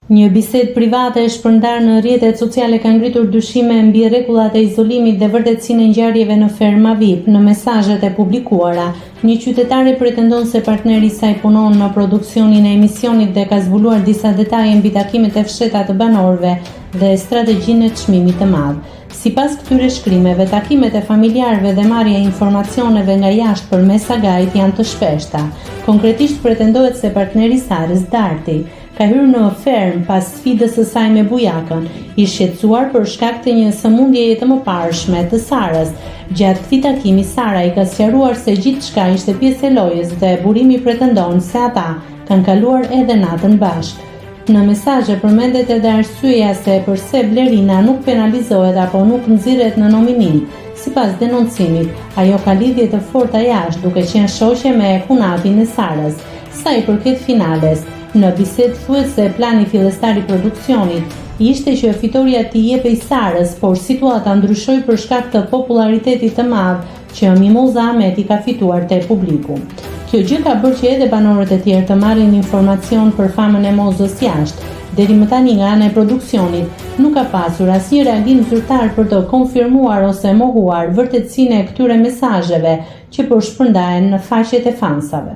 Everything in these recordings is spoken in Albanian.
Një bisedë private e shpërndarë në rrjetet sociale ka ngritur dyshime mbi rregullat e izolimit dhe vërtetësinë e ngjarjeve në Ferma VIP. Në mesazhet e publikuara, një qytetare pretendon se partneri i saj punon në produksionin e emisionit dhe ka zbuluar disa detaje mbi takimet e fshehta të banorëve dhe strategjinë e çmimit të madh. Sipas këtyre shkrimeve, takimet e familjarëve dhe marrja e informacioneve nga jashtë përmes Agait janë të shpeshta. Konkretisht pretendohet se partneri i Sarës, Darti, ka hyrë në fermë pas sfidës së saj me Bujakën, i shqetësuar për shkak të një sëmundjeje të mëparshme të Sarës. Gjatë këtij takimi, Sara i ka sqaruar se gjithçka ishte pjesë e lojës dhe burimi pretendon se ata kanë kaluar edhe natën bashkë. Në mesazhe përmendet edhe arsyeja se përse Blerina nuk penalizohet apo nuk nxirret në nominim. Sipas denoncimit, ajo ka lidhje të forta jashtë, duke qenë shoqe me kunatin e Sarës. Sa i përket finales, në bisedë thuhet se plani fillestar i produksionit ishte që fitorja t'i jepej Sarës, por situata ndryshoi për shkak të popullaritetit të madh që Mimoza Ahmeti ka fituar te publiku. Kjo gjë ka bërë që edhe banorët e tjerë të marrin informacion për famën e Mozës jashtë. Deri më tani nga ana e produksionit nuk ka pasur asnjë reagim zyrtar për të konfirmuar ose mohuar vërtetësinë e këtyre mesazheve që po shpërndahen në faqet e fansave.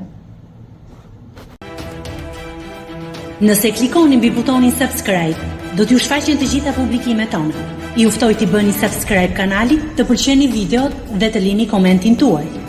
Nëse klikoni mbi butonin subscribe, do t'ju shfaqen të gjitha publikimet tona. Ju ftoj t'i bëni subscribe kanalit, të pëlqeni videot dhe të lini komentin tuaj.